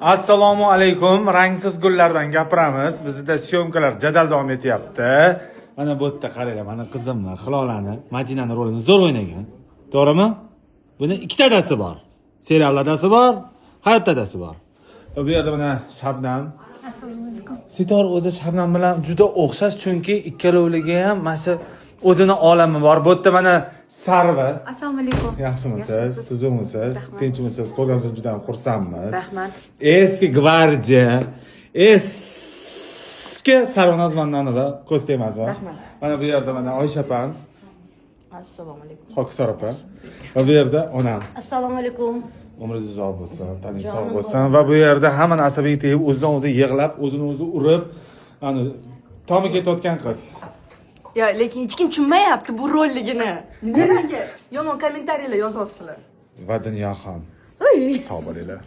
Assalomu alaykum. Rangsiz gullardan gapiramiz. Bizda съёмка lar jadal davom etyapti. Mana bu yerda qaranglar, mana qizimni, Hilolani, Madinani rolini zo'r o'ynagan. To'g'rimi? Buni ikkita adasi bor. Serial adasi bor, hayot adasi bor. Va bu yerda mana Shabnam. Assalomu alaykum. Sitor o'zi Shabnam bilan juda o'xshash, chunki ikkalovligi ham mana shu o'zini olami bor. Bu yerda mana Sarva. Assalomu alaykum. Yaxshimisiz? Tuzukmisiz? Tinchmisiz? Ko'rganimizdan juda ham xursandmiz. Rahmat. Eski gvardiya, eski Sarvinoz Mannonova, ko'z tegmasin. Rahmat. Mana bu yerda mana Oysha opam, Assalomu alaykum. Hokisor opa. Va bu yerda onam. Assalomu alaykum. Umringiz uzoq bo'lsin, taningiz sog' Jonim. bo'lsin. Va bu yerda hammani asabiga tegib, o'zidan o'zi yig'lab, o'zini o'zi urib, ani tomi ketayotgan qiz. Ya, lekin hech kim tushunmayapti bu rolligini. Nima menga yomon kommentariyalar yozyapsizlar? Va Dunyoxon. Sog' bo'linglar.